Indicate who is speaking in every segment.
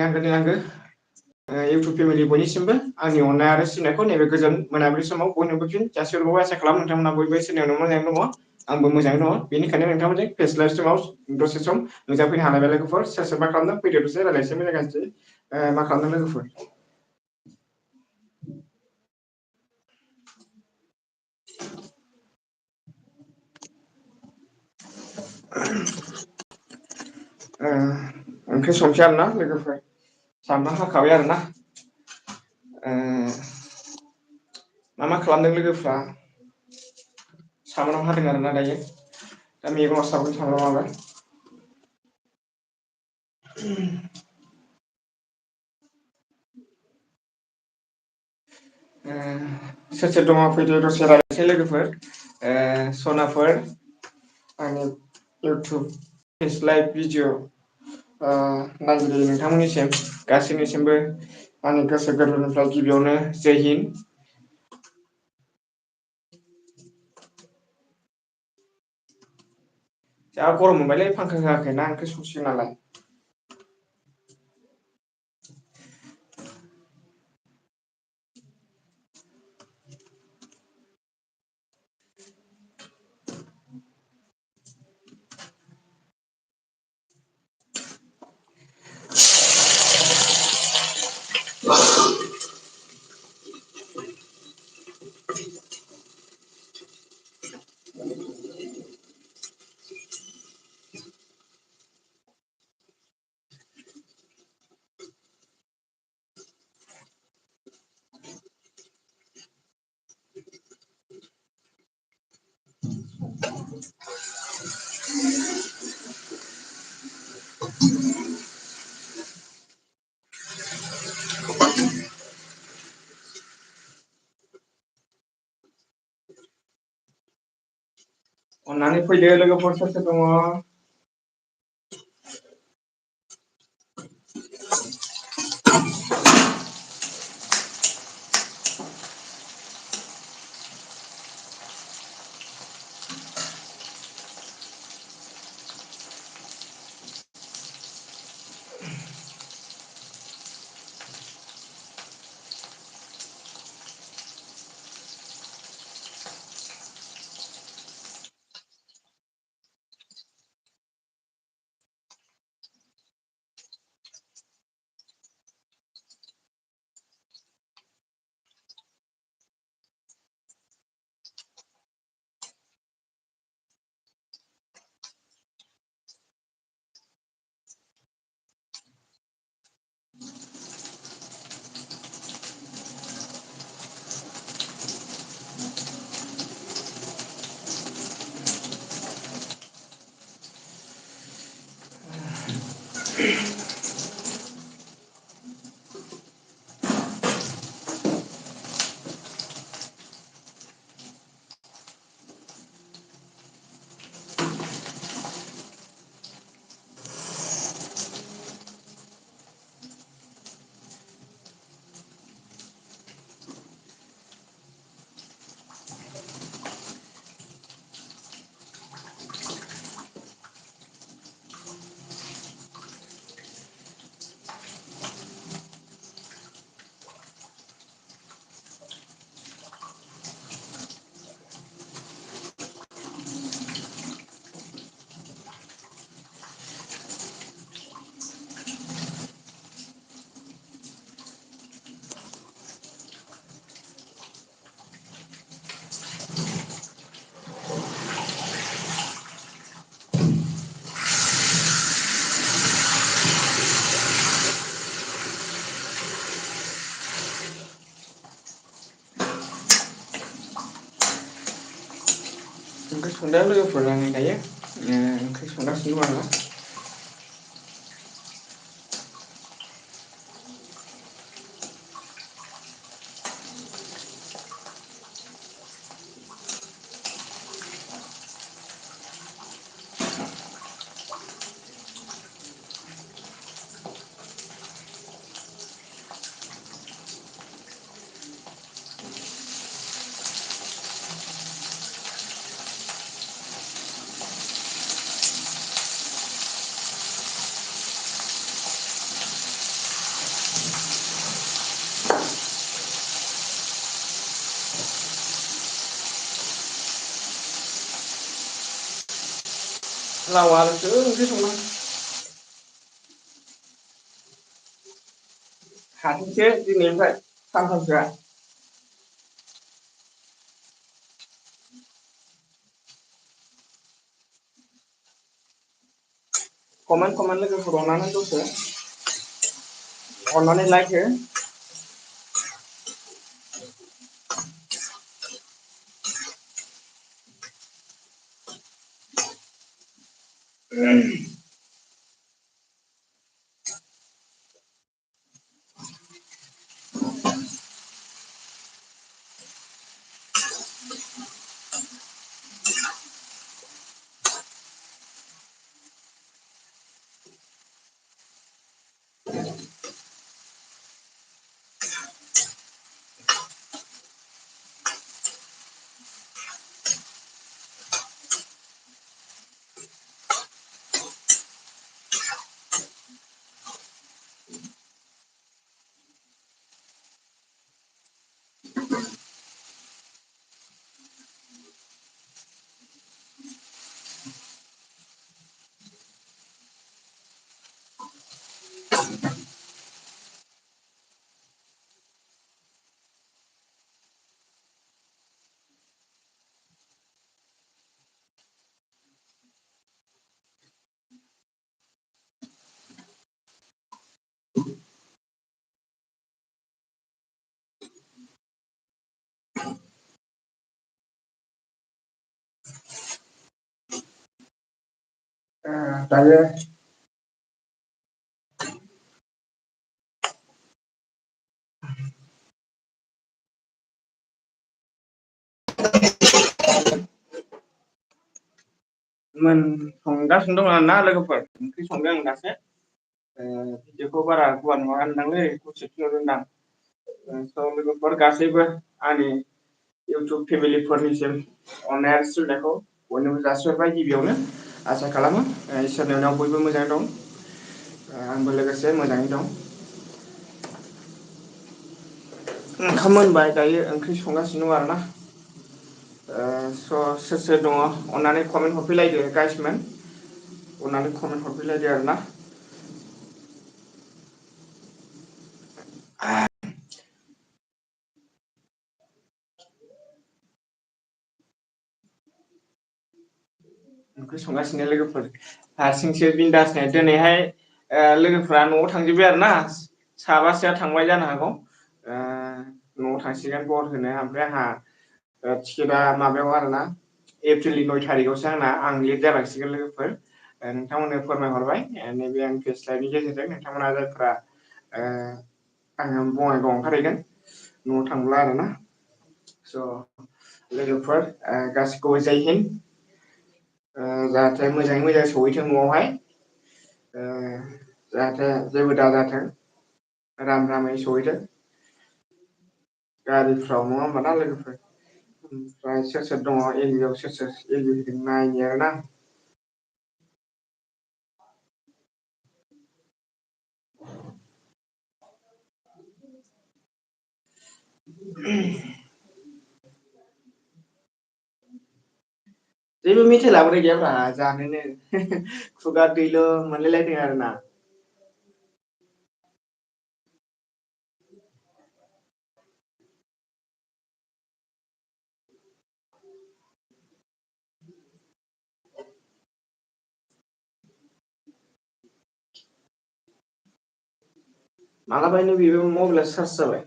Speaker 1: आंगोनि आंगो YouTube family बयनिसिमबो आंनि अननाय आरो सिबिनायखौ नैबे गोजोन मोनाबिलि समाव बयनोबो फिन जासिहरबावो आसा खालामो नोंथांमोना बयबो इसोरनि मोजाङै दङ आंबो मोजाङै दङ बेनिखायनो नोंथांमोनजों फेस लाइभ स्ट्रिमाव दसे सम नुजाफैनो हानाय लोगोफोर सोर सोर मा खालामदों फैदो दसे रायलायनोसै मोजां गाज्रि मा खालामदों लोगोफोर ओंख्रि संसै आरोना लोगोफोर सामब्राम हाखाबाय आरोना मा खालामदों लोगोफ्रा सामब्राम हादों आरोना दायो दा मैगंआव सामब्राम सामब्रामाबो सोर सोर दङ फैदो दसे रायलायनोसै लोगोफोर सनाफोर आंनि इउटुब फेस लाइभ भिडिअ नायगिरि नोंथांमोननिसिम गासैनिसिमबो आंनि गोसो गोरबोनिफ्राय गिबियावनो जै हिन्द जा गरम मोनबायलै फांखा होआखैना ओंख्रि संसिगोन नालाय अन्नानै फैदो लोगोफोर सोर सोर दङ ओंख्रि संदों लोगोफोर आं दायो ओंख्रि संगासिनो दं आरोना लावाजोंसो ओंख्रि संदों। हाथोंसो दिनैनिफ्राय सानथामसोआ। कमेन्ट लोगोफोर अननानै दसे अननानै लाइक हो। दायो संगासिनो दं आरोना लोगोफोर ओंख्रि संदों आं दासो। भिडिअखौ बारा गुवार माबानोदांलै गुसुं नुदोंदां। स' लोगोफोर गासैबो आंनि इउटुब फेमिलिफोरनिसिम अननाय आरो सिबिनायखौ बयनोबो जासिहरबाय गिबियावनो। आसा खालामो इसोरनि अननायाव बयबो मोजाङै दं। आंबो लोगोसे मोजाङै दं। ओंखाम मोनबाय दायो ओंख्रि संगासिनो दं आरोना। स' सोर सोर दङ अननानै कमेन्ट हरफैलायदो गाइसमोन। अननानै कमेन्ट हरफैलायदो आरोना। ओंख्रि संगासिनो लोगोफोर हारसिंसो बिन्दासनो दिनैहाय लोगोफ्रा न'आव थांजोब्बाय आरोना साबासोआ थांबाय जानो हागौ। न'आव थांसिगोन बर होनो ओमफ्राय आंहा टिकेटआ माबायाव आरोना एप्रिलनि 9 थारिखआवसो आंना आं लेट जालांसिगोन लोगोफोर। नोंथांमोननो फोरमायहरबाय नैबे आं फेस्लानि गेजेरजों नोंथांमोना जायफ्रा आङो बङाइगाव ओंखारहैगोन न'आव थांब्ला आरोना। स' लोगोफोर गासिखौबो जै हिन्द। जाहाथे मोजाङै मोजां सहैथों न'आवहाय। जाहाथे जेबो दाजाथों आराम आरामै सहैथों। गारिफ्राव नङा होमबा ना लोगोफोर। ओमफ्राय सोर सोर दङ एलबियाव सोर सोर एलबि फैदों नायनि आरोना। जेबो मेथाइ लाबोनाय गैयाब्रा जानोनो खुगा दैल' मोनलायलायदों आरोना। मालाबानो बेबो मबाइला चार्ज जाबाय।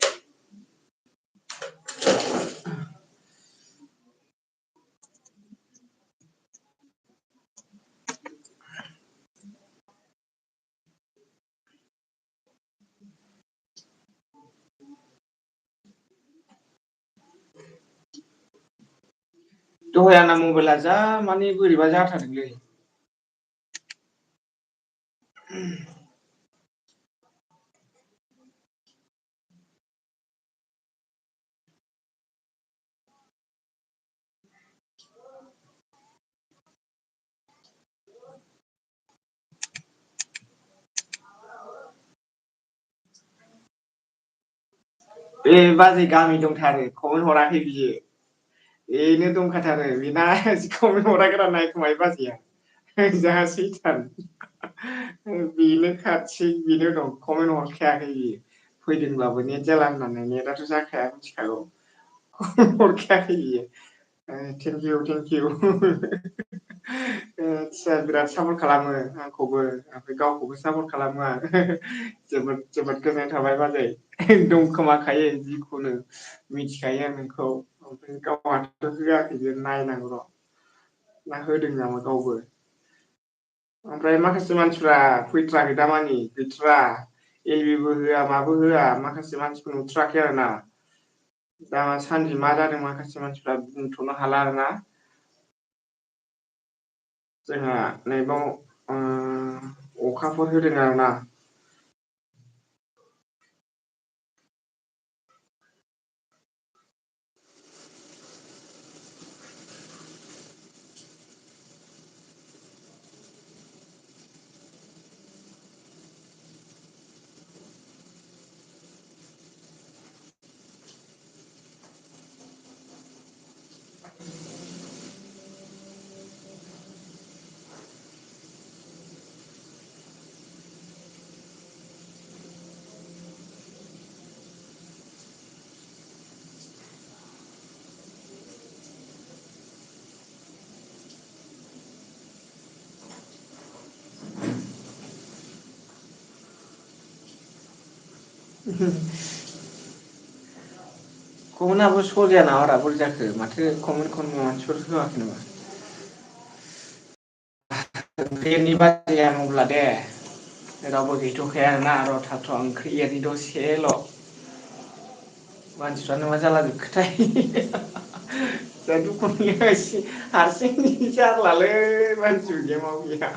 Speaker 1: दहाय आंना मबाइला जा माने बोरैबा जाथारदोंलै। बे बाजै गामि दंथारो कमेन्ट हराखै बियो। बेनो दंखाथारो बेना कमेन्ट हरागारा नायखोमा बे बाजैया। जा सैथान बेनो खाथि बेनि उनाव कमेन्ट हरखायाखै बियो फैदोंब्लाबो नेट जाला होननानै नेटआथ' जाखाया मिथिखागौ हरखायाखै बियो थेंक इउ आदसा बिराद सापर्ट खालामो आंखौबो ओमफ्राय गावखौबो सापर्ट खालामो आं जोबोद जोबोद गोजोननाय थाबाय बाजै दंखोमाखायो जिखुनु मिथिखायो आं नोंखौ ओमफ्राय गावहाथ' होआखै बियो नायनांगौ र' ना होदों नामा गावबो ओमफ्राय माखासे मानसिफ्रा फैथ्राखै दामानि गैथ्रा एलबिबो होआ माबो होआ माखासे मानसिखौ नुथ्राखै आरो ना दा सानदि मा जादों माखासे मानसिफ्रा बुंथ'नो हाला आरो ना जोंहा नैबाव अखाफोर होदों आरो ना कमेन्टआबो श' जाया नामारा बोरै जाखो माथो कमेन्टखौनो मानसिफोर होआखै नामा ओंख्रिनि बाथ्राया अब्ला दे रावबो गैथ'खाया आरोना र' थाथ' ओंख्रि एरनि दसेल' मानसिफ्रानो मा जाला जोबखोथाय जा दुखु मोनलायबाय हारसिं जारलालै मानसिबो गैया माबो गैया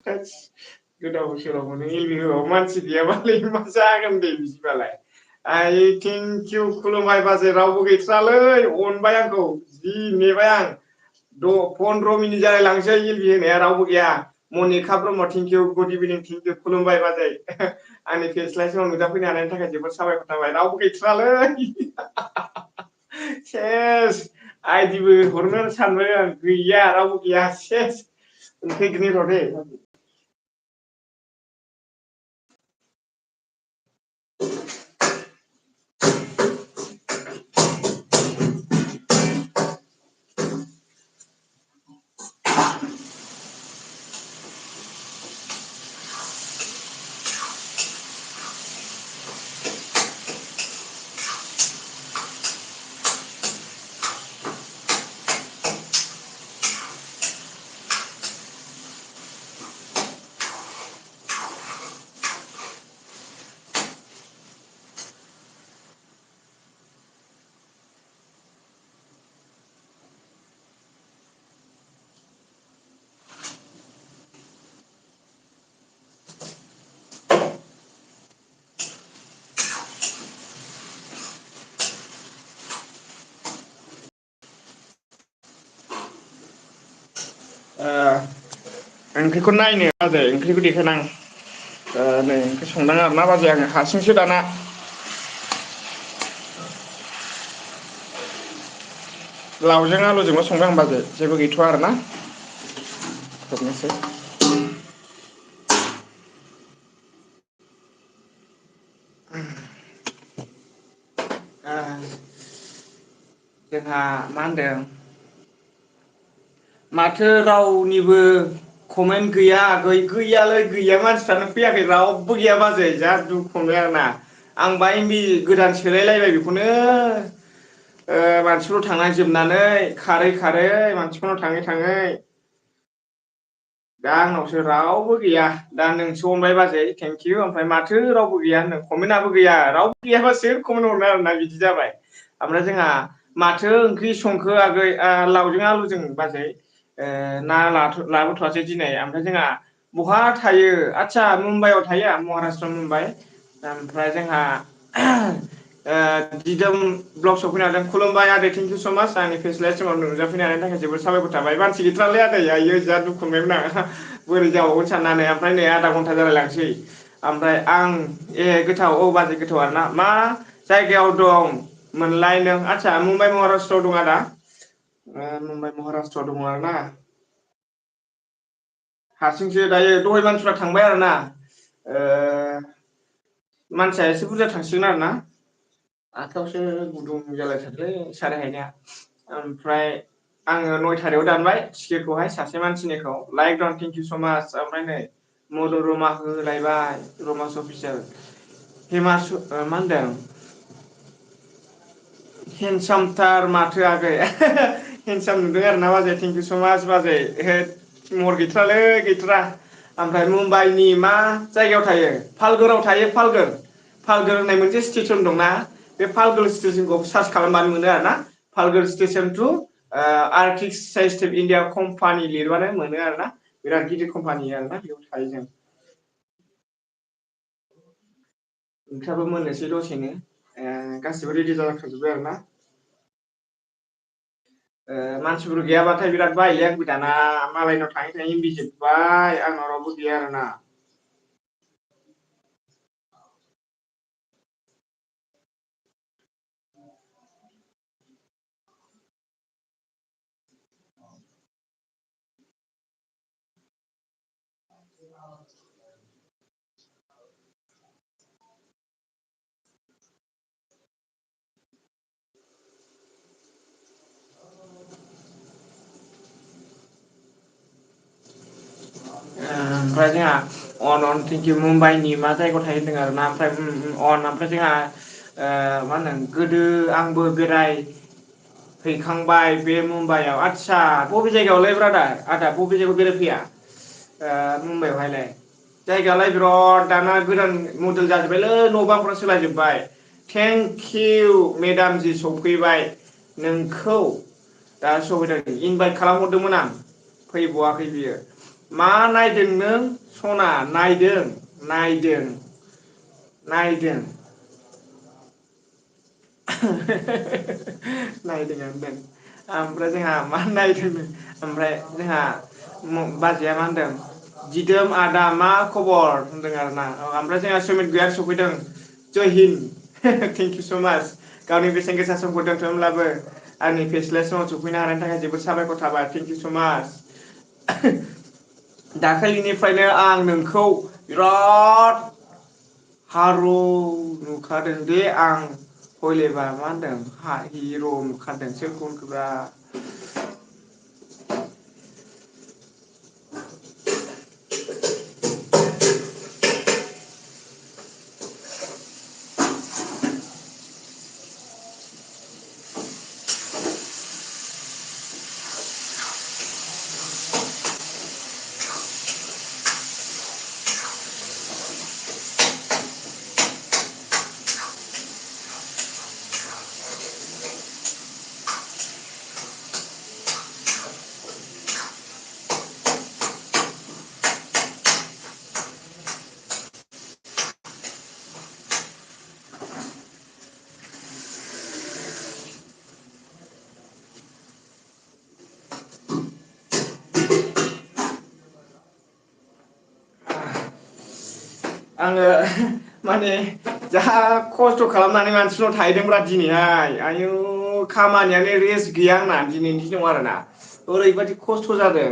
Speaker 1: थोस गोदाव सोराव मोनो एलबि होबाबो मानसि गैयाबालाय मा जागोन दे बिदिबालाय आइ थेंकिउ खुलुमबाय बाजै रावबो गैथ्रालै अनबाय आंखौ जि नेबाय आं 15 मिनिट जालाय लांसै एलबि होनाया रावबो गैया मनिका ब्रह्म थेंकिउ गुड इभिनिं थेंकिउ खुलुमबाय बाजै आंनि फेस्लाय समाव नुजाफैनो हानायनि थाखाय जोबोद साबायखर थाबाय रावबो गैथ्रालै सेस आइदिबो हरनो सानबाय आं गैया रावबो गैया सेस फैगोननि र' दे ओंख्रिखौ नायनो बाजै ओंख्रिखौ देखायनां नै ओंख्रि संनाङा आरोना बाजै आङो हारसिंसो दाना लावजों आलुजोंबो संदों आं बाजै जेबो गैथ'वा आरोना खोबनोसै जोंहा मा होनदों माथो रावनिबो कमेन्ट गैया गैयालै गैया मानसिफ्रानो फैयाखै रावबो गैया बाजै जा दुखु मोनबाय आरोना आं बा एमबि गोदान सोलायलायबाय बेखौनो मानसिफोराव थांनांजोबनानै खारै खारै मानसिफोरनाव थाङै थाङै दा आंनावसो रावबो गैया दा नोंसो अनबाय बाजै थेंकिउ ओमफ्राय माथो रावबो गैया होनदों कमेन्टआबो गैया रावबो गैयाबा सोर कमेन्ट हरनो आरोना बिदि जाबाय ओमफ्राय जोंहा माथो ओंख्रि संखो आगै लावजों आलुजों बाजै ना लाबोथ'वासै दिनै ओमफ्राय जोंहा बहा थायो आदसा मुम्बाइआव थायो महाराष्ट्र मुम्बाइ ओमफ्राय जोंहा दिदोम ब्लग सफैनो हादों खुलुमबाय आदै थेंकिउ स' माच आंनि फेस्लाय समाव नुजाफैनो हानायनि थाखाय जोबोद साबायखर थाबाय मानसि गैथारलै आदै आइयै जा दुखु मोनबायमोन आं बोरै जाबावगोन साननानै ओमफ्राय नै आधा घन्टा जालायलांसै ओमफ्राय आं गोथाव औ बाजै गोथाव आरोना मा जायगायाव दं मोनलाय नों आदसा मुम्बाइ महाराष्ट्रआव दं आदा मुम्बाइ महाराष्ट्रआव दङ आरोना हारसिंसो दायो दहाय मानसिफ्रा थांबाय आरोना मानसिया एसे बुरजा थांसिगोन आरोना 8थायावसो गुदुं जालायथारलै सारायहायनाया ओमफ्राय आङो 9थायाव दानबाय टिकेटखौहाय सासे मानसिनिखौ लाइक दन थेंक इउ स' माच ओमफ्राय नै मद'रमा होलायबाय रमास अफिसियेल हिमासु मा होनदों हेन्डसामथार माथो आगै हेन्डसाम नुदों आरो ना बाजै थेंक इउ स' माच बाजै महर गैथारालै गैथारा ओमफ्राय मुम्बाइनि मा जायगायाव थायो पालघराव थायो पालघर होननाय मोनसे स्टेसन दंना बे पालघर स्टेसनखौ सार्च खालामबानो मोनो आरो ना Palghar station to arctic system India company लिरबानो मोनो आरो ना बिराद गिदिर कम्पानि आरोना बेयाव थायो जों ओंख्रियाबो मोननोसै दसेनो गासिबो रेडि जाजोबबाय आरो ना मानसिफोर गैयाबाथाय बिराद बायोलै आंबो दाना मालायनाव थाङै थाङै एमबि जोबबाय आंनाव रावबो गैया आरोना ओमफ्राय जोंहा अन थेंकिउ मुम्बाइनि मा जायगायाव थायो होनदों आरोना ओमफ्राय ओमफ्राय जोंहा मा होनो गोदो आंबो हैखांबाय बे मुम्बाइआव आदसा बबे जायगायावलाय ब्रादार आदा बबे जायगायाव बेरायफैया मुम्बाइआवहायलाय जायगायालाय बिराद दाना गोदान मडेल जाजोब्बायलै न' बांफ्रा सोलायजोबबाय थेंकिउ मेदाम जि सफैबाय नोंखौ दा सफैदों इनभाइट खालामहरदोंमोन आं फैबावाखै बियो मा नायदों नों सना नायदों नायदों नायदों नायदों होनदों ओमफ्राय जोंहा मा नायदों ओमफ्राय जोंहा बाजैया मा होनदों दिदोम आदा मा खबर होनदों आरोना ओमफ्राय जोंहा सुमित गैया सफैदों जय हिन्द थेंक इउ स' माच गावनि बेसेन गोसा समखौ दोनथ'ब्लाबो आंनि फेस्ला समाव सफैनो हानायनि थाखाय जोबोद साबायखर थाबाय थेंक इउ स' माच दाखालिनिफ्रायनो आं नोंखौ बिराद हार' नुखादों दे आं हयलेबा मा होनदों हिर' नुखादों सोरखौ होनखोब्रा आङो माने जा खस्थ' खालामनानै मानसिनाव थाहैदोंब्रा दिनैहाय आयु खामानियानो रेस्ट गैया आंना दिनैनि दिनाव आरोना ओरैबायदि खस्थ' जादों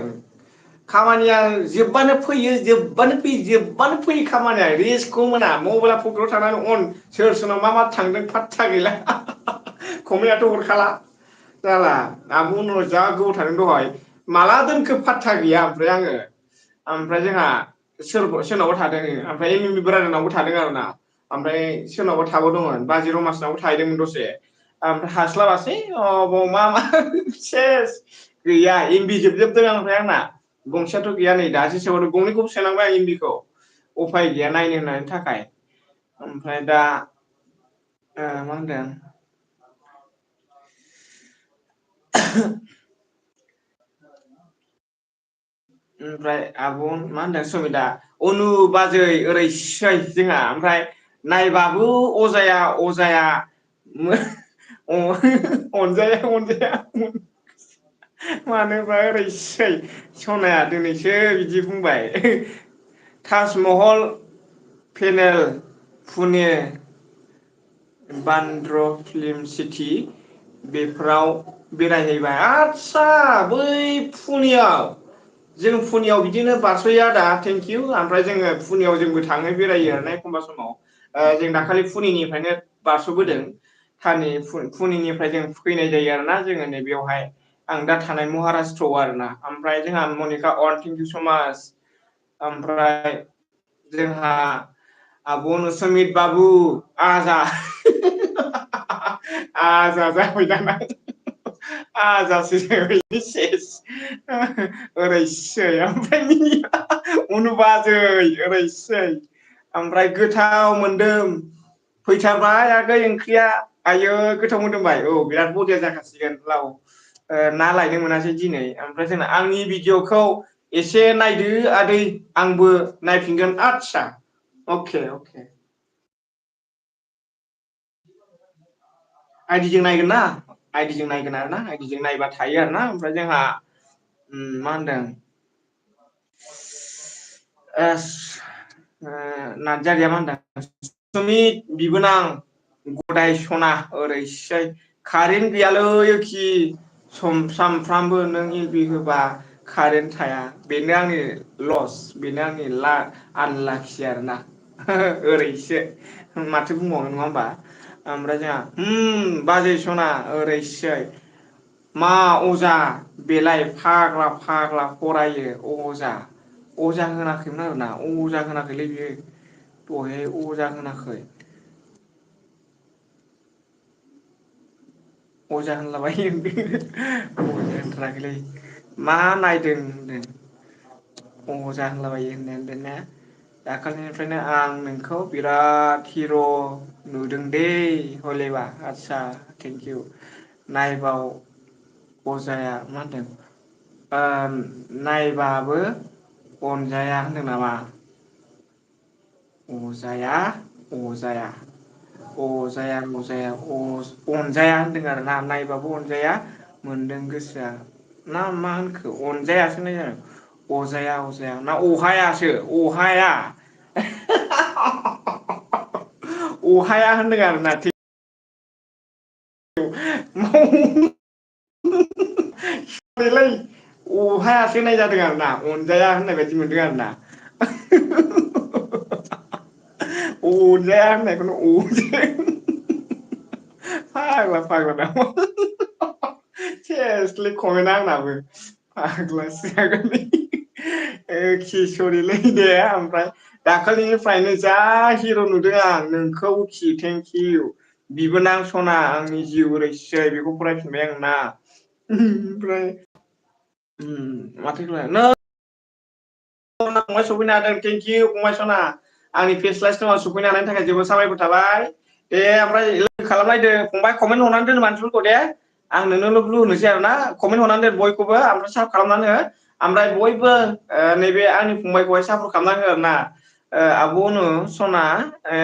Speaker 1: खामानिया जोबबानो फैयो खामानिया रेस्टखौ मोना मबाइला पकेटाव थानानै अन सोर सोरनाव मा थांदों फात्ता गैला खम्लायआथ' हरखाला जाला आंबो उनाव जा गोबाव थादों दहाय माला दोनखो फात्ता गैया ओमफ्राय आङो ओमफ्राय जोंहा सोरनावबा थादों ओमफ्राय एमएमबि ब्रादारनावबो थादों आरोना ओमफ्राय सोरनावबा थाबावदोंमोन बाजै रमासनावबो थाहैदोंमोन दसे ओमफ्राय हास्लाबासै अबाव मा सेस गैया एमबि जोबदों ओमफ्राय आंना गंसेयाथ' गैया नै दासो सोबावदों गंनैखौबो सोनांबाय आं एमबिखौ उफाय गैया नायनो होननायनि थाखाय ओमफ्राय दा मा होनदों ओमफ्राय आब' मा होनदों सुमिता अनु बाजै ओरैसै जोंहा ओमफ्राय नायबाबो अजाया अनजाया मानोबा ओरैसै सनाया दिनैसो बिदि बुंबाय Taj Mahal panel Pune Bandra film city बेफोराव बेरायहैबाय आदसा बै पुनियाव जों फुनियाव बिदिनो बारस'यो आदा थेंक इउ ओमफ्राय जोङो फुनियाव जोंबो थाङो बेरायो आरोना एखमबा समाव जों दाखालि फुनिनिफ्रायनो बारस'बोदों थानि फुनिनिफ्राय जों फैनाय जायो आरोना जोङो नैबेयावहाय आं दा थानाय महाराष्ट्रआव आरोना ओमफ्राय जोंहा मनिका अन थेंक इउ स' माच ओमफ्राय जोंहा आब' अनुसमित बाबु आजा आजा जाबाय दाना आजासो जाबाय सेस ओरैसै ओमफ्राय मिनिया अनुबाजै ओरैसै ओमफ्राय गोथाव मोनदों फैथारबाय आगै ओंख्रिया आयै गोथाव मोनदोंबाय औ बिराद बरिया जाखासिगोन लाव ना लायनो मोनासै दिनै ओमफ्राय जोंना आंनि भिडिअ'खौ एसे नायदो आदै आंबो नायफिनगोन आदसा अके अके आइदिजों नायगोन ना आइदिजों नायगोन आरो ना आइदिजों नायबा थायो आरो ना ओमफ्राय जोंहा मा होनदों नार्जारिया मा होनदों सुमित बिबोनां गदाय सना ओरैसै कारेन्ट गैयालै खि सामफ्रामबो नों इबि होबा कारेन्ट थाया बेनो आंनि लस बेनो आंनि आनलाखि आरोना ओरैसो माथो बुंबावनो नङा होमबा ओमफ्राय जोंहा बाजै सना ओरैसै मा अजा बेलाय फाग्ला फाग्ला फरायो अजा अजा होनाखैमोन आरोना अजा होनाखैलै बियो दहाय अजा होनाखै अजा होनलाबायो अजा होनथाराखैलै मा नायदों होनदों अजा होनलाबायो होननाया दाखालिनिफ्रायनो आं नोंखौ बिराद हिर' नुदों दे हलेबा आदसा थेंकिउ नायबाव अजाया मा होनदों नायबाबो अनजाया होनदों नामा अजाया अजाया अजाया अनजाया होनदों आरो ना नायबाबो अनजाया मोनदों गोसोआ ना मा होनखो अनजायासो होननाय जादों अजाया अजाया ना अहायासो अहाया अहाया होनदों आरोना बेलाय अहायासो होननाय जादों आरो ना अनजाया होननाय बायदि मोनदों आरो ना अनजाया होननायखौनो फाग्ला फाग्ला नामा सेसलै कमेन्टआ आंनाबो फाग्लासो जागोन सरिलै दे ओमफ्राय दाखालिनिफ्रायनो जा हिर' नुदों आं नोंखौ थेंकिउ बिबोनां सना आंनि जिउ ओरैसै बेखौ फरायफिनबाय आं ना ओमफ्राय माथो नों फंबाय सफैनो हादों थेंकिउ फंबाय सना आंनि फेस लास्टाव सफैनो हानायनि थाखाय जोबोद साबायखर थाबाय दे ओमफ्राय लोगो खालामलायदो फंबाय कमेन्ट हरनानै दोन मानसिफोरखौ दे आं नोंनोल' ब्लु होनोसै आरो ना कमेन्ट हरनानै दोन बयखौबो ओमफ्राय सार्भ खालामनानै हो ओमफ्राय बयबो नैबे आंनि फंबायखौहाय सापर्ट खालामना हो आरोना आब' अनु सना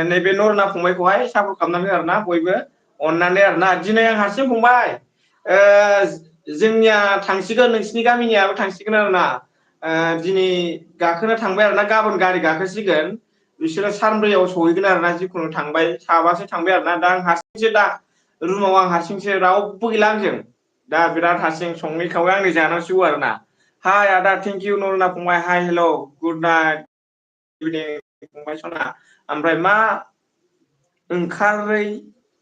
Speaker 1: नैबे नरना फंबायखौहाय सापर्ट खालामना हो आरोना बयबो अननानै आरोना दिनै आं हारसिं फंबाय जोंनिया थांसिगोन नोंसिनि गामिनियाबो थांसिगोन आरोना दिनै गाखोनो थांबाय आरोना गाबोन गारि गाखोसिगोन बिसोरो सानब्रैयाव सहैगोन आरोना जिखुनु थांबाय साबासो थांबाय आरोना दा आं हारसिंसो दा रुमाव आं हारसिंसो रावबो गैला आंजों दा बिराद हारसिं सङै खावै आंनो जानांसिगौ आरोना हाय आदा थेंक इउ नरना फंबाय हाय हेल' गुड नाइट फंबाय सना ओमफ्राय मा ओंखारै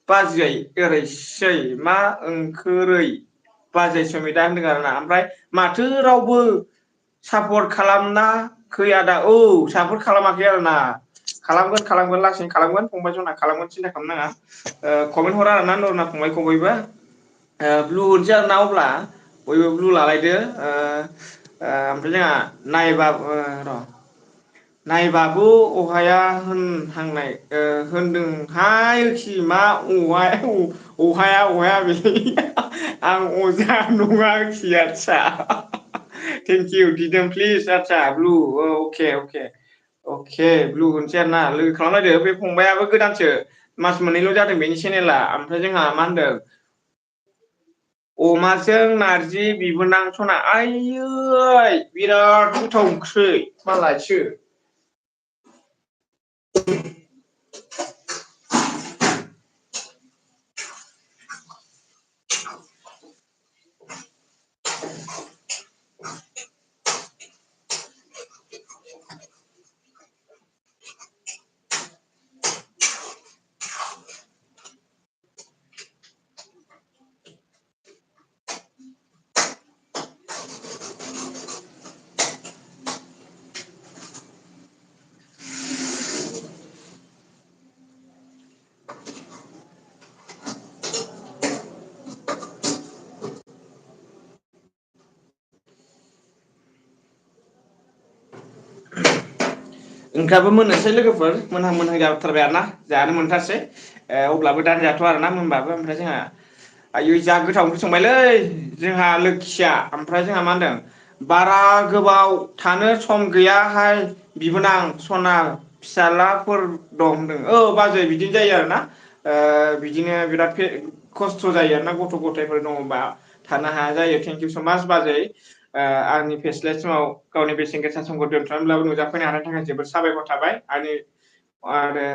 Speaker 1: बाजै ओरैसै मा ओंखोरै बाजै समिता होनदों आरोना ओमफ्राय माथो रावबो सापर्ट खालामना खै-आदा औ सापर्ट खालामाखै आरोना खालामगोन लासैनो खालामगोन फंबाय सना खालामगोन सिन्था खालामनाङा कमेन्ट हरा आरोना नरना फंबायखौ बयबो ब्लु होनसै आरोना अब्ला बयबो ब्लु लालायदो ओमफ्राय जोंहा नायबा र' नायबाबो अहाया होनहांनाय होनदोंहायखि मा अहाया बेलाय आं अजा नङा आरोखि आदसा थेंकिउ दिदोम प्लिज आदसा ब्लु अके अके अके ब्लु होनसै आरो ना लोगो खालामलायदो बे फंबायाबो गोदानसो मास मोननैल' जादों बेनि चेनेला ओमफ्राय जोंहा मा होनदों अमाजों नारजि बिबोनां सना आइयै बिराद गोथाव ओंख्रि मालायसो ओंखाबो मोननोसै लोगोफोर मोनहां जाथारबाय आरोना जानो मोनथारसै अब्लाबो दा जाथ' आरोना मोनबाबो ओमफ्राय जोंहा आयै जा गोथाव ओंख्रि संबायलै जोंहा लोखिया ओमफ्राय जोंहा मा होनदों बारा गोबाव थानो सम गैयाहाय बिबोनां सना फिसालाफोर दं होनदों औ बाजै बिदिनो जायो आरोना बिदिनो बिराद खस्थ' जायो आरोना गथ' गथायफोर दङबा थानो हाया जायो थेंक इउ स' माच बाजै आंनि फेस्लाय समाव गावनि बेसेन गोसा समखौ दोनथ'नानैब्लाबो नुजाफैनो हानायनि थाखाय जोबोद साबायखर थाबाय आरो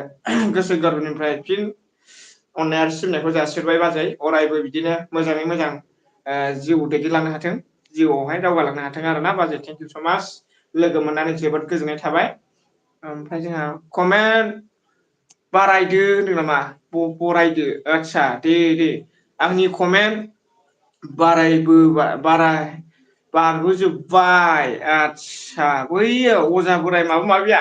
Speaker 1: गोसो गोरबोनिफ्राय फिन अननाय आरो सिबिनायखौ जासिहरबाय बाजै अरायबो बिदिनो मोजाङै मोजां जिउ दैदेनलांनो हाथों जिउआवहाय दावगालांनो हाथों आरोना बाजै थेंक इउ स' माच लोगो मोननानै जोबोद गोजोननाय थाबाय ओमफ्राय जोंहा कमेन्ट बारायदो होनदों नामा बरायदो आदसा दे आंनि कमेन्ट बारबोजोब्बाय आदसा बैयो अजा बोराय माबा माबिया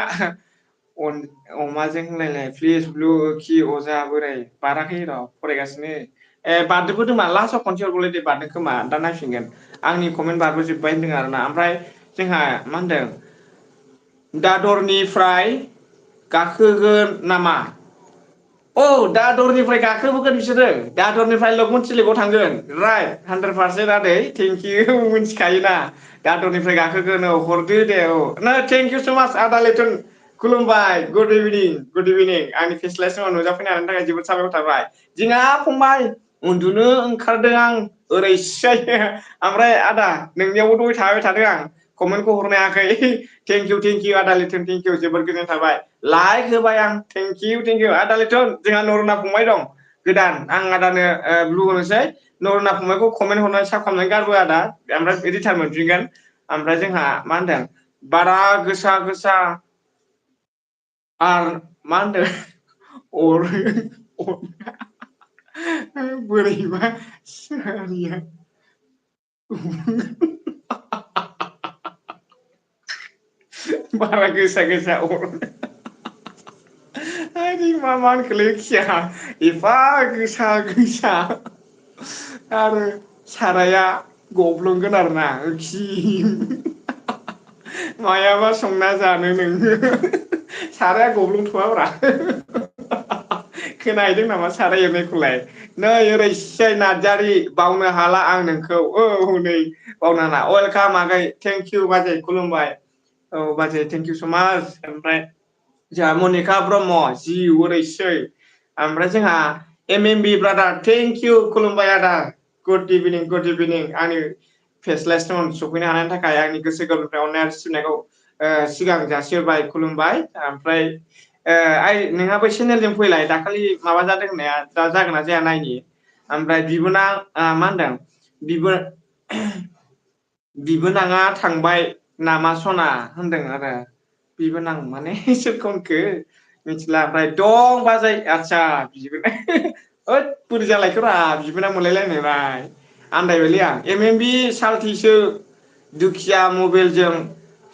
Speaker 1: अमाजों होनलायलाय प्लिज ब्लु खि अजा बोराय बाराखै र' फरायगासिनो बारदोबो खोमा लास्टआव खनसे हरबावलाय दे बारदों खोमा दा नायफिनगोन आंनि कमेन्ट बारबोजोब्बाय होनदों आरोना ओमफ्राय जोंहा मा होनदों दादरनिफ्राय गाखोगोन नामा औ दादरनिफ्राय गाखोबोगोन बिसोरो दादरनिफ्राय लकमोनथिलकआव थांगोन राइट 100% आदै थेंक इउ मिथिखायोना दादरनिफ्राय गाखोगोन औ हरदो दे औ थेंक इउ स' माच आदा लैथुन खुलुमबाय गुड इभिनिं आंनि फेस्लाय समाव नुजाफैनो हानायनि थाखाय जोबोद साबायखर थाबाय जोंहा फंबाय उन्दुनो ओंखारदों आं ओरैसै ओमफ्राय आदा नोंनियावबो दहाय थाबाय थादों आं कमेन्टखौ हरनो हायाखै थेंक इउ आदा लैथुन थेंक इउ जोबोद गोजोननाय थाबाय लाइक होबाय आं थेंक इउ आदा लैथुन जोंहा नरुना फंबाय दं गोदान आं आदानो ब्लु होनोसै नरुना फंबायखौ कमेन्ट हरनानै साब खालामनानै गारबो आदा ओमफ्राय रिटार्न मोनफिनगोन ओमफ्राय जोंहा मा होनदों बारा गोसा आर मा होनदों बोरैबा सारिया बारा गोसा मा होनखोलै खिया एफा गोसा आरो साराया गब्लंगोन आरोना खि मायाबा संना जानो नोङो साराया गब्लंथ'वाब्रा खोनाहैदों नामा साराय एरनायखौलाय नै ओरैजाय नार्जारि बावनो हाला आं नोंखौ औ नै बावनो हाला वेलकाम आगै थेंक इउ बाजै खुलुमबाय औ बाजै थेंक इउ स' माच ओमफ्राय जोंहा मनिका ब्रह्म जिउ ओरैसै ओमफ्राय जोंहा MMB ब्रादार थेंक इउ खुलुमबाय आदा गुड इभिनिं आंनि फेस्लाय स्ट'न सफैनो हानायनि थाखाय आंनि गोसो गोरबोनिफ्राय अननाय आरो सिबिनायखौ सिगां जासिहरबाय खुलुमबाय ओमफ्राय नोंहाबो चेनेलजों फैलाय दाखालि माबा जादों होननाया दा जागोन ना जाया नायनि ओमफ्राय बिबोनां मा होनदों बिबोनाङा थांबाय नामा सना होनदों आरो बिबोनां माने सोरखौ होनखो मिथिला ओमफ्राय दं बाजै आदसा ओद बोरै जालायखोब्रा बिबोनां मोनलायलायनायलाय आन्दायबायलै आं MMB साल्थिसो दुखिया मबाइलजों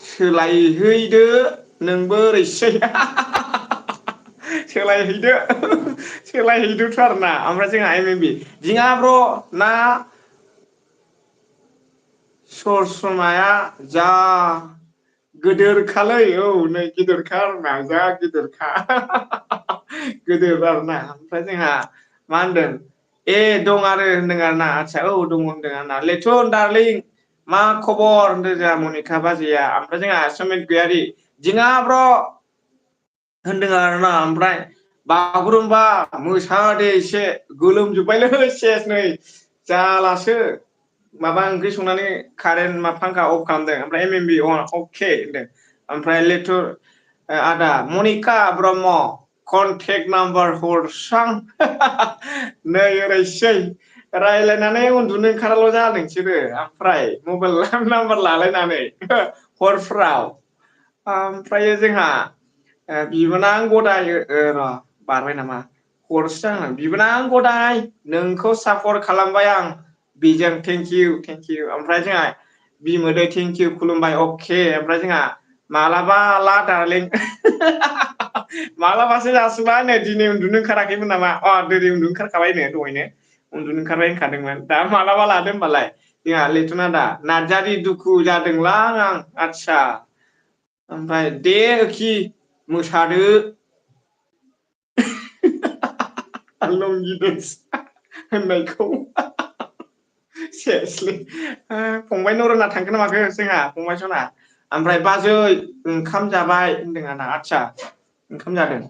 Speaker 1: सोलायहैदो नोंबो ओरैसै सोलायहैदोथ' आरोना ओमफ्राय जोंहा MMB दिङा ब्र ना ससमाया जा गोदोरखालै औ नै गिदिरखा आरोना जा गिदिरखा गोदोर आरोना ओमफ्राय जोंहा मा होनदों दं आरो होनदों आरोना आदसा औ दङ होनदों आरोना लेथुन दार्लिं मा खबर होनदों जोंहा मनिका बाजैया ओमफ्राय जोंहा समित गयारि दिङा ब्र होनदों आरोना ओमफ्राय बागुरुम्बा मोसादे एसे गोलोमजोब्बायलै सेस नै जालासो माबा ओंख्रि संनानै कारेन्ट फांखा अफ खालामदों ओमफ्राय MMB अके होनदों ओमफ्राय लेथुर आदा मनिका ब्रह्म कन्टेक्ट नाम्बार हरसां नै ओरैसै रायज्लायनानै उन्दुनो ओंखाराल' जा नोंसोरो ओमफ्राय मबाइल नाम्बार लालायनानै हरफ्राव ओमफ्राय जोंहा बिबोनां गदाय र' बारबाय नामा हरसै आङो बिबोनां गदाय नोंखौ सापर्ट खालामबाय आं बेजों थेंक इउ ओमफ्राय जोंहा बिमोदै थेंक इउ खुलुमबाय अके ओमफ्राय जोंहा मालाबा ला दारलिं मालाबासो जासिबाय नै दिनै उन्दुनो ओंखाराखैमोन नामा दिनै उन्दुनो ओंखारखाबायनो दहायनो उन्दुनो ओंखारबाय होनखादोंमोन दा मालाबा लादो होमबालाय जोंहा लैथुन आदा नार्जारि दुखु जादोंलां आं आदसा ओमफ्राय दे मोसादो लंगिदोंस होननायखौ सेसलै फंबाय नरना थांगोन ना माखो जोंहा फंबाय सना ओमफ्राय बाजै ओंखाम जाबाय होनदों आंना आदसा ओंखाम जादों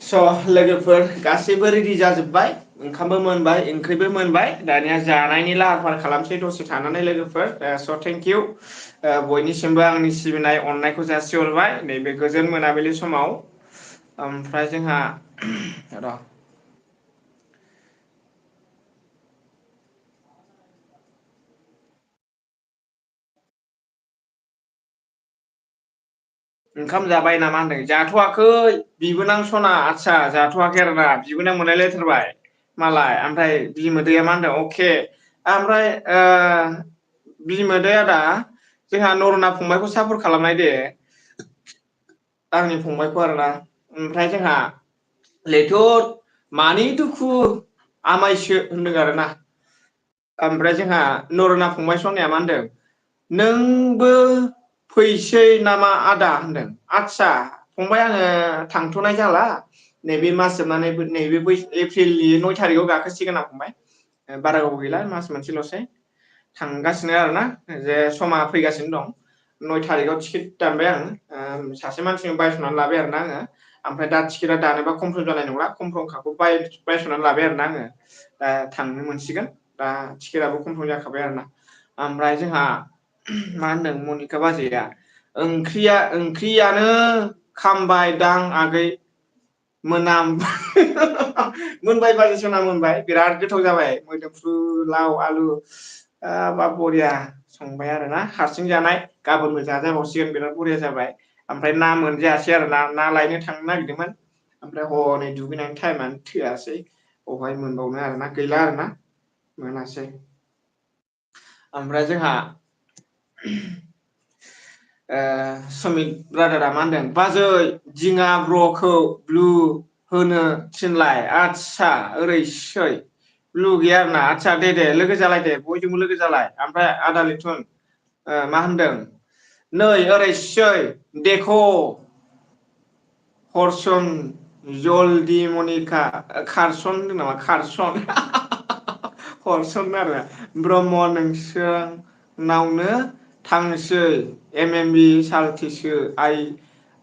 Speaker 1: स' लोगोफोर गासैबो रेडि जाजोब्बाय ओंखामबो मोनबाय ओंख्रिबो मोनबाय दानिया जानायनि लाहार फाहार खालामसै दसे थानानै लोगोफोर स' थेंक इउ बयनिसिमबो आंनि सिबिनाय अननायखौ जासिहरबाय नैबे गोजोन मोनाबिलि समाव ओमफ्राय जोंहा र' ओंखाम जाबाय नामा होनदों जाथ'वाखै बिबोनां सना आदसा जाथ'वाखै आरोना बिबोनां मोनलायलायथारबाय मालाय ओमफ्राय बिमोदैया मा होनदों अके ओमफ्राय बिमोदै आदा जोंहा नरना फंबायखौ सापर्ट खालामनाय दे आंनि फंबायखौ आरोना ओमफ्राय जोंहा लेथुर मानि दुखु आमायसो होनदों आरोना ओमफ्राय जोंहा नरना फंबाय सनाया मा होनदों नोंबो फैसै नामा आदा होनदों आदसा फंबाय आङो थांथ'नाय जाला नैबे मास जोबनानै नैबे एप्रिलनि 9 थारिखआव गाखोसिगोन आं फंबाय बारा गोबाव गैला मास मोनसेल'सै थांगासिनो आरोना जे समा फैगासिनो दं 9 थारिखआव टिकेट दानबाय आं सासे मानसिजों बायस'नानै लाबाय आरोना आङो ओमफ्राय दा टिकेटआ दानोबा कमप्लिट जानाय नंला कमफ्रमखौ बायस'नानै लाबाय आरोना आङो दा थांनो मोनसिगोन दा टिकेटआबो कमफ्राम जाखाबाय आरोना ओमफ्राय जोंहा मा होनदों मनिका बाजैया ओंख्रियानो खामबाय दां आगै मोनाम मोनबाय बाजै सना मोनबाय बिराद गोथाव जाबाय मोदोमफ्रु लाव आलु बा बरिया संबाय आरोना हारसिं जानाय गाबोनबो जाजाबावसिगोन बिराद बरिया जाबाय ओमफ्राय ना मोनजायासै आरो ना लायनो थांनो नागिरदोंमोन ओमफ्राय हनै दुगैनायनि टाइमानो थोआसै बहाय मोनबावनो आरोना गैला आरोना मोनासै ओमफ्राय जोंहा समित ब्रादारा मा होनदों बाजै दिङा ब्र'खौ ब्लु होनो थिनलाय आदसा ओरैसै ब्लु गैया आरोना आदसा दे लोगो जालाय दे बयजोंबो लोगो जालाय ओमफ्राय आदा लिथुन मा होनदों नै ओरैसै देख' हरसन जलदि मनिका खारसन होनदों नामा खारसन हरसन आरो ब्रह्म नोंसोरनावनो थांसै एम बि साल्थिसो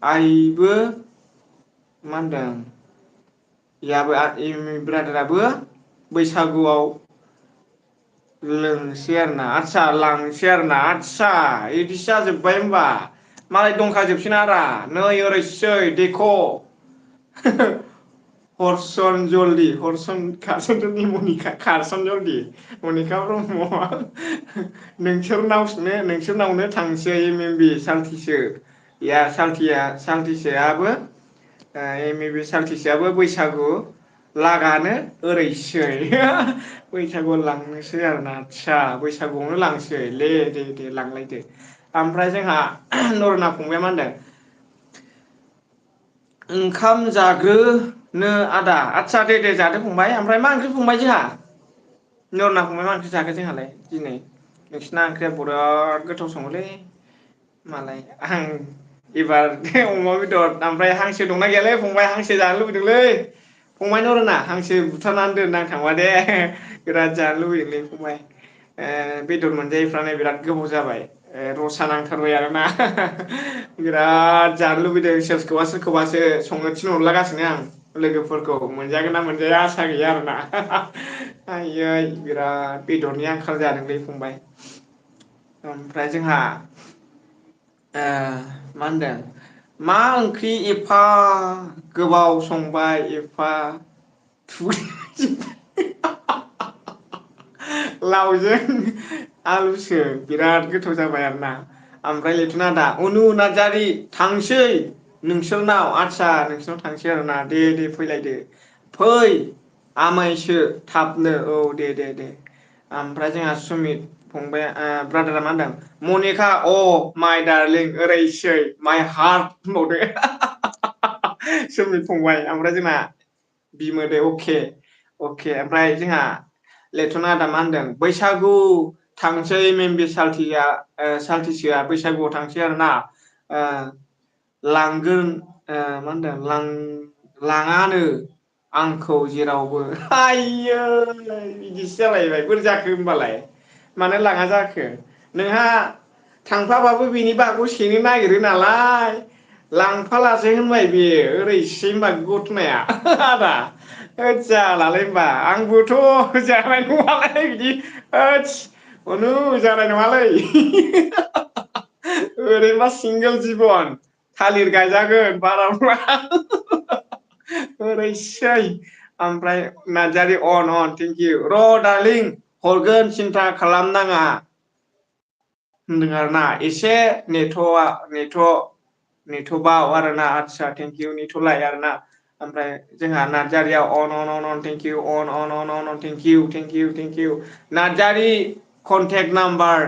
Speaker 1: आइबो मा होनदों ब्रादाराबो बैसागुआव लोंसै आरोना आदसा लांसै आरोना आदसा बिदिसो जाजोब्बाय होनबा मालाय दंखाजोबसैना आदा नै ओरैसै देख' हरसन जलदि हरसन खारसन जलदि मनिका खारसन जलदि मनिका ब्रह्म नोंसोरनावनो थांसै एम बि साल्थिसो साल्थिसोआबो एम बि साल्थिसोआबो बैसागु लागानो ओरैसै बैसागुआव लांनोसै आरोना आदसा बैसागुआवनो लांसै दे लांलायदो ओमफ्राय जोंहा नरना फंबाया मा होनदों ओंखाम जाग्रोनो आदा आदसा दे जादो फंबाय ओमफ्राय मा ओंख्रि फंबाय जोंहा नरना फंबाय मा ओंख्रि जाखो जोंहालाय दिनै नोंसिना ओंख्रिया बिराद गोथाव सङोलै मालाय आं एबार अमा बेदर ओमफ्राय हांसो दंना गैयालै फंबाय हांसो जानो लुबैदोंलै फंबाय नरना हांसो बुथारनानै दोन आं थांबा दे बिराद जानो लुबैदोंलै फंबाय बेदर मोनजायैफ्रानो बिराद गोबाव जाबाय रसा नांथारबाय आरोना बिराद जानो लुबैदों सोरखौबासो संनो थिनहरलागासिनो आं लोगोफोरखौ मोनजागोन ना मोनजाया आसा गैया आरोना आयै बिराद बेदरनि आंखाल जादोंलै फंबाय ओमफ्राय जोंहा मा होनदों मा ओंख्रि एफा गोबाव संबाय एफा लावजों आलुसो बिराद गोथाव जाबाय आरोना ओमफ्राय लैथुन आदा अनु नार्जारि थांसै नोंसोरनाव आदसा नोंसोरनाव थांसै आरोना दे फैलायदो फै आमायसो थाबनो औ दे ओमफ्राय जोंहा सुमित फंबाया ब्रादारा मा होनदों मनिका अ माइ दार्लिं ओरैसै माइ हार्ट होनबावदो सुमित फंबाय ओमफ्राय जोंना बिमोदै अके ओमफ्राय जोंहा लैथुन आदा मा होनदों बैसागु थांसै मेमबि साल्थिसोआ बैसागुआव थांसै आरोना लांगोन मा होनदों लाङानो आंखौ जेरावबो आयै बिदिसो जालायबाय बोरै जाखो होमबालाय मानो लाङा जाखो नोंहा थांफाबाबो बेनि बागै सेनो नागिरो नालाय लांफालासै होनबाय बेयो ओरैसै होनबा घटनाया आदा होद जालालै होनबा आंबोथ' जानाय नङालै बिदि होदस अनु जानाय नङालै ओरैनोबा सिंगोल जिबन थालिर गायजागोन बारा ओरैसै ओमफ्राय नार्जारि अन थेंकिउ र' दार्लिं हरगोन सिन्था खालामनाङा होनदों आरोना एसे नेथ'बाव आरोना आदसा थेंकिउ नेथ'लाय आरोना ओमफ्राय जोंहा नार्जारिया अन थेंकिउ अन थेंकिउ नार्जारि कन्टेक्ट नाम्बार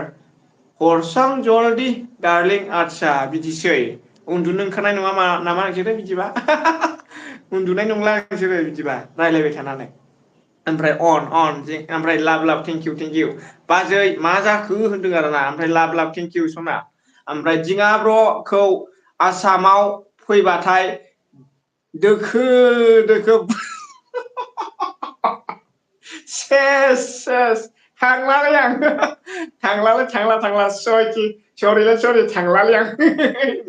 Speaker 1: हरसां जलदि दार्लिं आदसा बिदिसै उन्दुनो ओंखारनाय नङा नामा नोंसोरो बिदिबा उन्दुनाय नंला नोंसोरो बिदिबा रायलायबाय थानानै ओमफ्राय अन ओमफ्राय लाभ थेंकिउ बाजै मा जाखो होनदों आरोना ओमफ्राय लाभ थेंकिउ सना ओमफ्राय दिङा ब्र'खौ आसामाव फैबाथाय दोखो सेस थांलालै आं थांला सरि थांलालै आं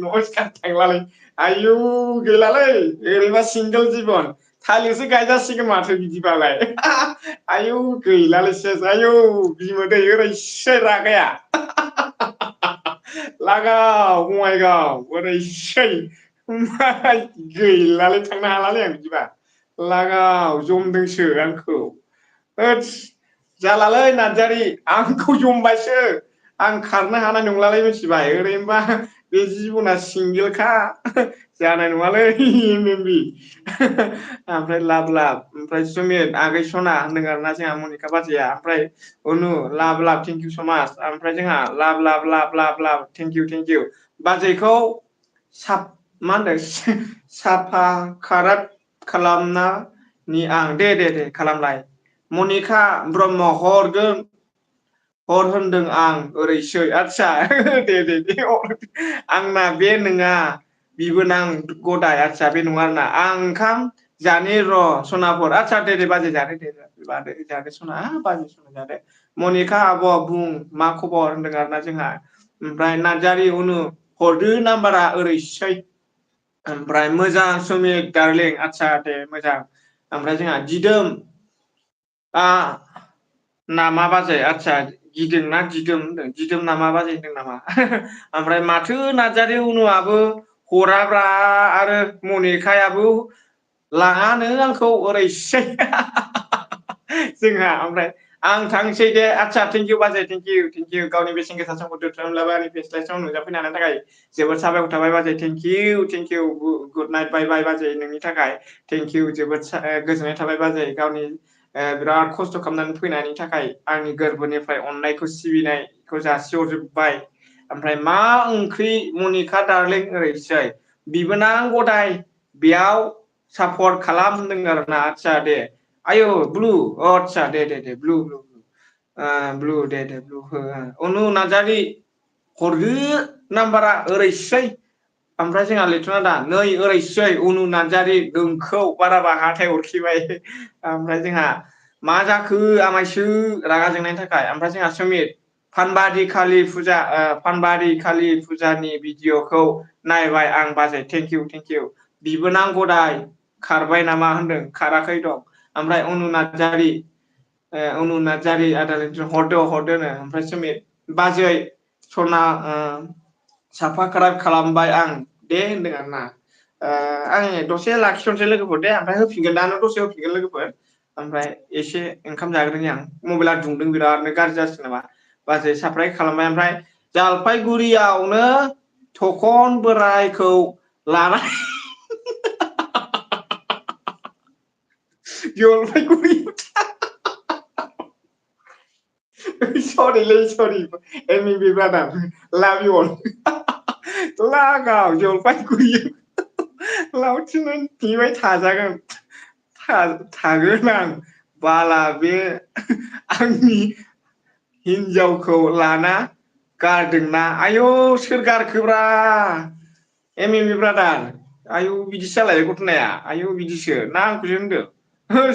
Speaker 1: नमस्कार थांलालै आयु गैलालै ओरैबा सिंगोल जिबन थालिरसो गायजासिगोन माथो बिदिबालाय आयौ गैलालै सेस आयौ बिमोदै ओरैसै रागाया लागाव बङाइगाव ओरैसै गैलालै थांनो हालालै आं बिदिबा लागाव जमदोंसो आंखौ होदस जालालै नार्जारि आंखौ जमबायसो आं खारनो हानाय नंलालै मिथिबाय ओरैनोबा बे जिबना सिंगेलखा जानाय नङालै मेमबि ओमफ्राय लाभ ओमफ्राय सुमित आगै सना होनदों आरोना जोंहा मनिका बाजैया ओमफ्राय अनु लाभ थेंकिउ स माच ओमफ्राय जोंहा लाभ थेंकिउ बाजैखौ मा होनदों साफा खारात खालामना नि आं दे खालामलाय मनिका ब्रह्म हर होनदों आं ओरैसै आदसा दे आंना बे नङा बिबोनां गदाय आदसा बे नङा आरोना आं ओंखाम जानि र' सनाफोर आदसा दे बाजै जादो जादो सना बाजै सना जादो मनिका आब' बुं मा खबर होनदों आरोना जोंहा ओमफ्राय नार्जारि अनु हरदो नाम्बारा ओरैसै ओमफ्राय मोजां सुमित दार्लिं आदसा दे मोजां ओमफ्राय जोंहा दिदोम नामा बाजै आदसा गिदोंना दिदोम होनदों दिदोम नामा बाजै होनदों नामा ओमफ्राय माथो नार्जारि उनुआबो हराब्रा आरो मनिकायाबो लाङानो आंखौ ओरैसै जोंहा ओमफ्राय आं थांसै दे आदसा थेंकिउ बाजै थेंकिउ गावनि बेसेन गोसा समखौ दोनथ'नानैब्लाबो आंनि फेस्लाय नुजाफैनो हानायनि थाखाय जोबोद साबायखर थाबाय बाजै थेंकिउ गुड नाइट बाय बाजै नोंनि थाखाय थेंकिउ जोबोद गोजोननाय थाबाय बाजै गावनि बिराद खस्थ' खालामनानै फैनायनि थाखाय आंनि गोरबोनिफ्राय अननायखौ सिबिनायखौ जासिहरजोबबाय ओमफ्राय मा ओंख्रि मनिका दार्लिं ओरैसै बिबोनां गदाय बेयाव सापर्ट खालाम होनदों आरोना आदसा दे आयौ ब्लु आदसा दे ब्लु दे ब्लु हो अनु नार्जारि हरदो नाम्बारा ओरैसै ओमफ्राय जोंहा लैथुन आदा नै ओरैसै अनु नार्जारि नोंखौ बाराबा हाथाय हरखिबाय ओमफ्राय जोंहा मा जाखो आमायसो रागा जोंनायनि थाखाय ओमफ्राय जोंहा सुमित फानबारि कालि फुजानि भिडिअखौ नायबाय आं बाजै थेंक इउ बिबोनां गदाय खारबाय नामा होनदों खाराखै दं ओमफ्राय अनु नार्जारि आदार हरदो ओमफ्राय सुमित बाजै सना साबसक्राइब खालामबाय आं दे होनदों आरोना आं दसे लाखिथ'नोसै लोगोफोर दे ओमफ्राय होफिनगोन दानो दसे होफिनगोन लोगोफोर ओमफ्राय एसे ओंखाम जाग्रोनि आं मबाइला दुंदों बिरादनो गाज्रि जासिगोन नामा बाजै साबस्क्राइब खालामबाय ओमफ्राय जलपाइगुरियावनो थखन बोरायखौ लानानै Jalpaiguri sorry MEB brother love you all लागाव जलपाइगुरि लावथिनो नेबाय थागोन आं बाला बे आंनि हिनजावखौ लाना गारदोंना आयौ सोर गारखोब्रा MEB ब्रादार आयौ बिदिसो जालाय घटनाया आयौ बिदिसो ना आंखौसो होनदों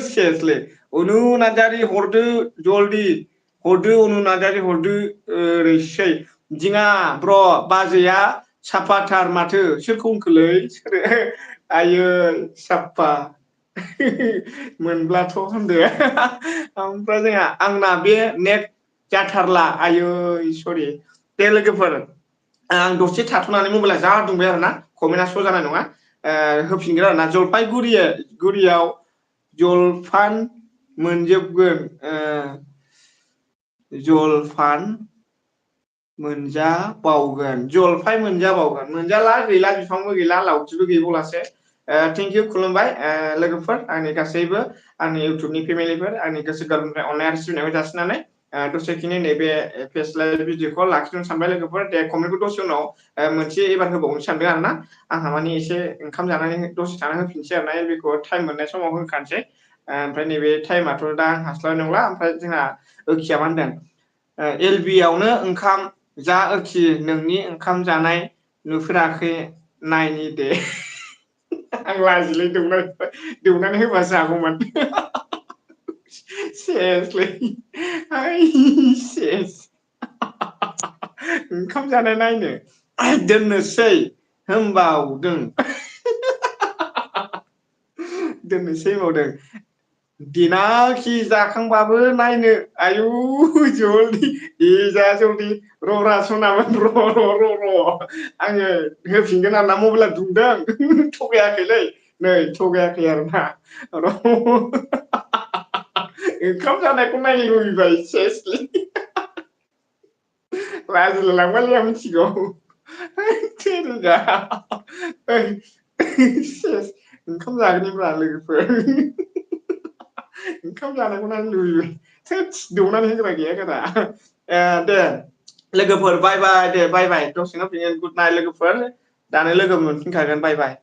Speaker 1: सेसलै अनु नार्जारि हरदो जल्दि हरदो अनु नार्जारि हरदो ओरैसै दिङा ब्र बाजैया साफाथार माथो सोरखौ होनखोलै सोरो आयै साफा मोनब्लाथ' होनदो ओमफ्राय जोंहा आंना बे नेट जाथारला आयै सरि दे लोगोफोर आं दसे थाथ'नानै मबाइला जा दुंबाय आरोना कमेन्टआ श' जानाय नङा होफिनगोन आरोना जलपाइगुरियाव जलफान मोनजोबगोन जलफान जलफाय मोनजाबावगोन मोनजाला गैला बिफांबो गैला लावथिबो गैबावलासो थेंक इउ खुलुमबाय लोगोफोर आंनि गासैबो आंनि इउटुबनि फेमिलिफोर आंनि गोसो गोरबोनिफ्राय अननाय आरो सिबिनायखौ जासिनानै दसेखिनि नैबे फेस लाइभ भिडिअखौ लाखिनो सानबाय लोगोफोर दे कमेन्टखौ दसे उनाव मोनसे एबार होबावनो सानदों आरोना आंहा माने एसे ओंखाम जानानै दसे थाना होफिनसै आरोना बेखौ टाइम मोननाय समाव होखानोसै ओमफ्राय नैबे टाइमाथ' दा आं हास्लाबनाय नंला ओमफ्राय जोंहा ओखिया मा होनदों LB आवनो ओंखाम जा ओखि नोंनि ओंखाम जानाय नुफेराखै नायनि दे आं लाजिलै दौनानै होबा जागौमोन सेसलै सेस ओंखाम जानाय नायनो दोननोसै होनबावदों देनाखि जाखांबाबो नायनो आयु जलदि जा जलदि र' सनामोन र' आङो होफिनगोन आरोना मबाइला दुंदों थगायाखैलै नै थगायाखै आरोना र' ओंखाम जानायखौ नायनो लुबैबाय सेसलै लाजिलाय लांबायलै आं मिथिगौ सेस ओंखाम जागोनब्रा लोगोफोर ओंखाम जानायखौ नायनो लुबैबाय थोस दौनानै होग्रा गैया गारा दे लोगोफोर बाय बाय दे बाय दसेनो फैगोन गुड नाइट लोगोफोर दानो लोगो मोनफिनखागोन बाय बाय